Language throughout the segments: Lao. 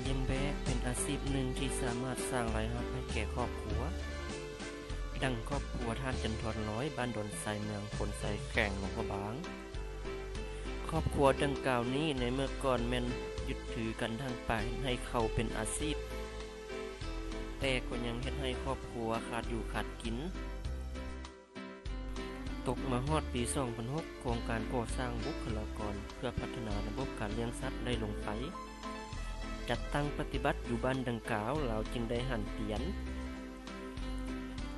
ລ້ຽງແບ້ເປັນອາຊີບໜຶ່ງທີ່ສາມາດສ້າງລາຍຮັບໃຫ້ແກ່ຄອບຄົວ. ດັ່ງຄອບຄົວທ່ານຈັນທອນລອຍ ບ້ານດອນໄຊ ເມືອງໂພນໄຊ ແຂວງຫຼວງພະບາງ. ຄອບຄົວດັ່ງກ່າວນີ້ໃນເມື່ອກ່ອນແມ່ນຍຶດຖືການຖາງປ່າເຮັດໄຮ່ເຂົ້າເປັນອາຊີບ, ແຕ່ກໍຍັງເຮັດໃຫ້ຄອບຄົວຂາດຢູ່ຂາດກິນ. ຕົກມາຮອດປີສອງພັນຫົກ ໂຄງການກໍ່ສ້າງບຸກຄະລາກອນເພື່ອພັດທະນາລະບົບການລ້ຽງສັດໄດ້ລົງໄປ, ຈັດຕັ້ງປະຕິບັດຢູ່ບ້ານດັ່ງກ່າວ, ລາວຈຶ່ງໄດ້ຫັນປ່ຽນ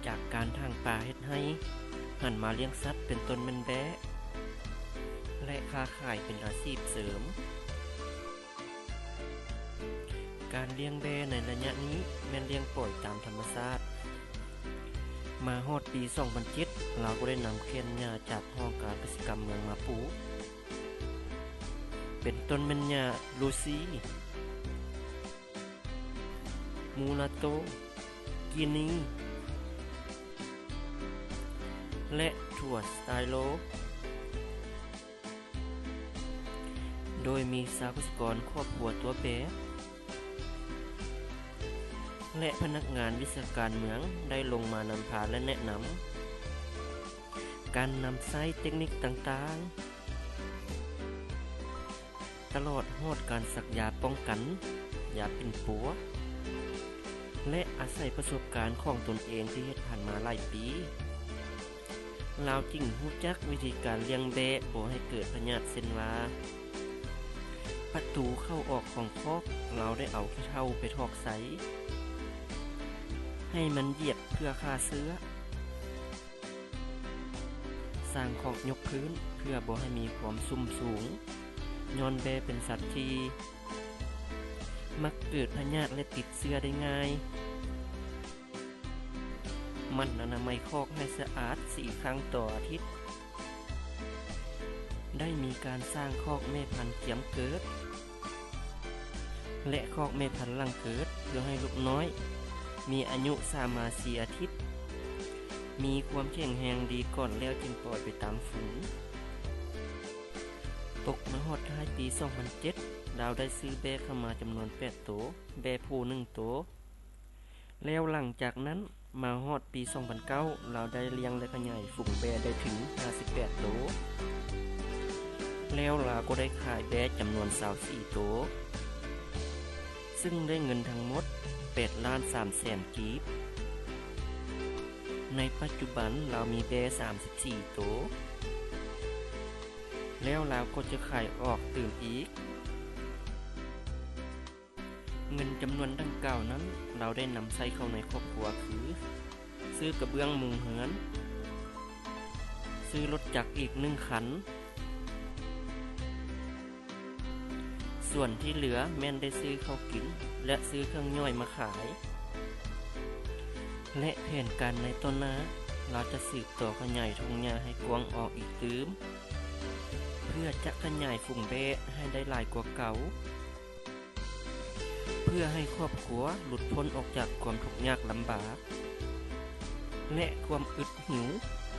ຈາກການຖາງປ່າເຮັດໄຮ່, ຫັນມາລ້ຽງສັດ ເປັນຕົ້ນແມ່ນແບ້ ແລະ ຄ້າຂາຍເປັນອາຊີບເສີມ. ການລ້ຽງແບ້ໃນໄລຍະນີ້ແມ່ນລ້ຽງປ່ອຍຕາມທຳມະຊາດ. ມາຮອດປີສອງພັນເຈັດ ລາວກໍໄດ້ນຳແກ່ນຫຍ້າຈາກຫ້ອງການກະສິກຳເມືອງມາປູກ ເປັນຕົ້ນແມ່ນຫຍ້າລູຊີ, ມູລາໂຕ, ກີນີ ແລະ ຖົ່ວສະຕາຍໂລ. ໂດຍມີຊາວກະສິກອນຄອບຄົວຕົວແປ ແລະ ພະນັກງານວິຊາການເມືອງໄດ້ລົງມານຳພາ ແລະ ແນະນຳການນຳໃຊ້ເຕັກນິກຕ່າງໆ ຕະຫຼອດຮອດການສັກຢາປ້ອງກັນ, ຢາປິ່ນປົວ ແລະ ອາໄສປະສົບການຂອງຕົນເອງທີ່ເຮັດຜ່ານມາຫຼາຍປີ, ລາວຈຶ່ງຮູ້ຈັກວິທີການລ້ຽງແບ້ບໍ່ໃຫ້ເກີດພະຍາດ ເຊັ່ນວ່າ ປະຕູເຂົ້າອອກຂອງຄອກ ລາວໄດ້ເອົາຂີ້ເຖົ່າໄປຖອກໃສ່ ໃຫ້ມັນຢຽບເພື່ອຂ້າເຊື້ອ, ສ້າງຄອກຍົກພື້ນເພື່ອບໍ່ໃຫ້ມີຄວາມຊຸ່ມສູງ ຍ້ອນແບ້ເປັນສັດທີ່ມັກເກີດພະຍາດ ແລະ ຕິດເຊື້ອໄດ້ງ່າຍ. ໝັ່ນອະນາໄມຄອກໃຫ້ສະອາດສີ່ຄັ້ງຕໍ່ອາທິດ. ໄດ້ມີການສ້າງຄອກແມ່ພັນກຽມເກີດ ແລະ ຄອກແມ່ພັນຫຼັງເກີດ ເພື່ອໃຫ້ລູກນ້ອຍມີອາຍຸສາມມາສີ່ອາທິດ, ມີຄວາມແຂງແຮງດີກ່ອນ ແລ້ວຈຶ່ງປ່ອຍໄປຕາມຝູງ. ຕົກມາຮອດທ້າຍປີສອງພັນເຈັດ ລາວໄດ້ຊື້ແບ້ເຂົ້າມາຈຳນວນແປດໂຕ, ແບ້ຜູ້ໜຶ່ງໂຕ. ແລ້ວຫຼັງຈາກນັ້ນມາຮອດປີສອງພັນເກົ້າ ລາວໄດ້ລ້ຽງ ແລະ ຂະຫຍາຍຝູງແບ້ໄດ້ເຖິງຫ້າສິບແປດໂຕ, ແລ້ວລາວກໍໄດ້ຂາຍແບ້ຈຳນວນຊາວສີ່ໂຕ ຊຶ່ງໄດ້ເງິນທັງໝົດແປດລ້ານສາມແສນກີບ. ໃນປັດຈຸບັນລາວມີແບ້ສາມສິບສີ່ໂຕ ແລ້ວລາວກໍຈະຂາຍອອກຕື່ມອີກ. ເງິນຈຳນວນດັ່ງກ່າວນັ້ນ ລາວໄດ້ນຳໃຊ້ເຂົ້າໃນຄອບຄົວ ຄື ຊື້ກະເບື້ອງມຸງເຮືອນ, ຊື້ລົດຈັກອີກໜຶ່ງຄັນ, ສ່ວນທີ່ເຫຼືອແມ່ນໄດ້ຊື້ເຂົ້າກິນ ແລະ ຊື້ເຄື່ອງຍ່ອຍມາຂາຍ ແລະ ແຜນການໃນຕໍ່ໜ້າ ລາວຈະສືບຕໍ່ຂະຫຍາຍທົ່ງຫຍ້າໃຫ້ກວ້າງອອກອີກຕື່ມ ເພື່ອຈະຂະຫຍາຍຝູງແບ້ໃຫ້ໄດ້ຫຼາຍກວ່າເກົ່າ. ເພື່ອໃຫ້ຄອບຄົວຫຼຸດພົ້ນອອກຈາກຄວາມທຸກຍາກລຳບາກ ແລະ ຄວາມອຶດຫິວ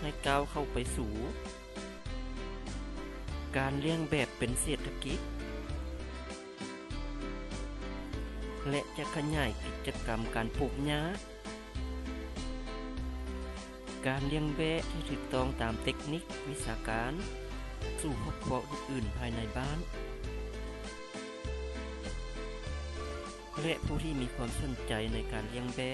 ໃຫ້ກ້າວເຂົ້າໄປສູ່ການລ້ຽງແບບເປັນເສດຖະກິດ ແລະ ຈະຂະຫຍາຍກິດຈະກຳການປູກຫຍ້າ ການລ້ຽງແບ້ທີ່ຖືກຕ້ອງຕາມເຕັກນິກວິຊາການ ສູ່ຄອບຄົວອື່ນໆພາຍໃນບ້ານ ແລະ ຜູ້ທີ່ມີຄວາມສົນໃຈໃນການລ້ຽງແບ້.